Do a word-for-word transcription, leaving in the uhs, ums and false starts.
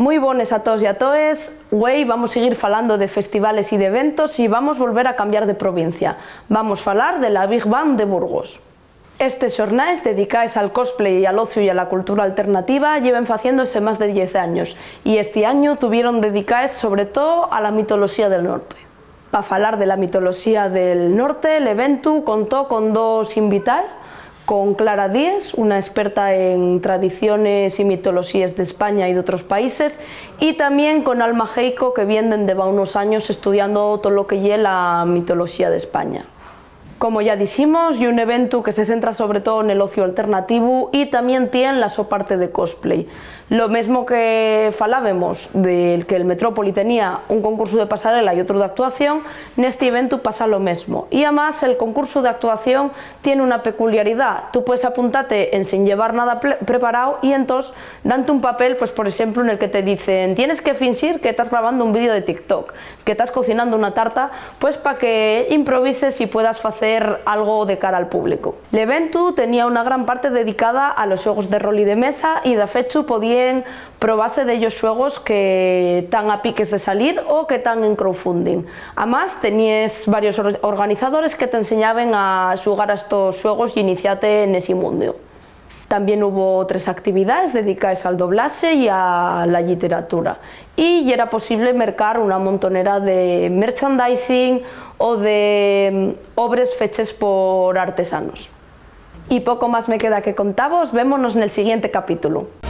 Mui bones a toos y a toes. Güei vamos siguir falando de festivales y d'eventos y vamos volver a cambiar de provincia. Vamos falar de la Big Band de Burgos. Estes xornaes dedicaes al cosplay y al ociu y a la cultura alternativa lleven faciéndose más de diez años, y esti añu tuvieron dedicaes sobre too a la mitoloxía del norte. Pa falar de la mitoloxía del norte, l'eventu contó con dos invitaes, con Clara Díez, una esperta en tradiciones y mitoloxíes d'España y d'otros países, y tamién con Alma Geico, que vien dende va unos años estudiando tolo que ye la mitoloxía d'España. Como ya diximos, ye un eventu que se centra sobre too nel ociu alternativu y tamién tien la so parte de cosplay. Lo mesmo que falábemos del que el Metrópoli tenía un concursu de pasarela y otru d'actuación, nesti eventu pasa lo mesmo. Y amás, el concursu d'actuación tien una peculiaridá. Tú puedes apuntate ensin llevar nada pre-, preparao y entós dante un papel, pues, por exemplu, nel que te dicen: "Tienes que finxir que tas grabando un vídeo de TikTok, que tas cocinando una tarta", pues, pa que improvises y puedas facer algo de cara al públicu. L'eventu tenía una gran parte dedicada a los xuegos de rol y de mesa, y dafechu podíen probase dellos xuegos que tán a piques de salir o que tán en crowdfunding. Amás, teníes varios or-, organizadores que t'enseñaben a xugar a estos xuegos y iniciate nesi mundiu. Tamién hubo tres actividaes dedicaes al doblaxe y a la lliteratura, y yera posible mercar una montonera de merchandising o de, mm, obres feches por artesanos. Y poco más me queda que contavos, vémonos nel siguiente capítulo.